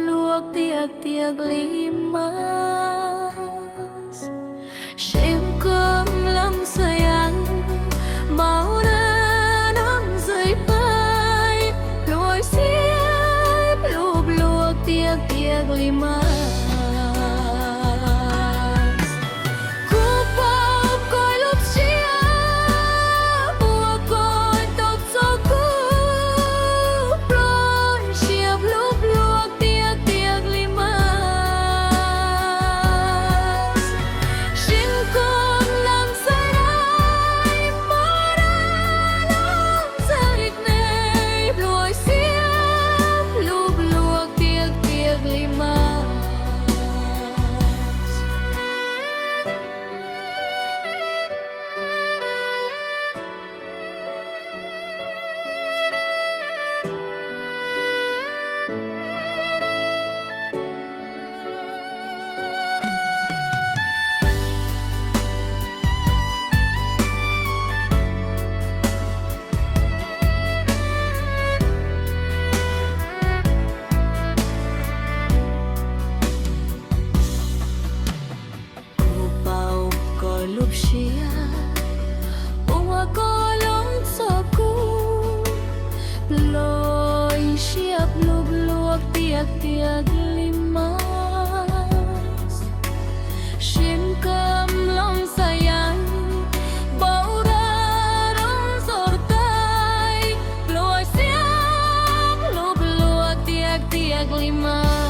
luag tiag tiag li mas. Sem koj mloog xwb yeej npaum rau noog ntxwg pais, pluav siab pluav pluag tiag tiag li mas. Kuv paub koj lub siab uas koj tau txog kuv, pluav siab pluav pluag tiag tiag li mas. Sem koj mloog xwb yeej npaum rau noog ntxwg pais, pluav siab pluav pluag tiag tiag li mas. Kuv paub koj lub siab uas koj tau txog kuv, pluav siab pluav pluag tiag tiag li mas. Sem koj mloog xwb yeej npaum rau noog ntxwg pais, pluav siab pluav pluag tiag tiag li mas.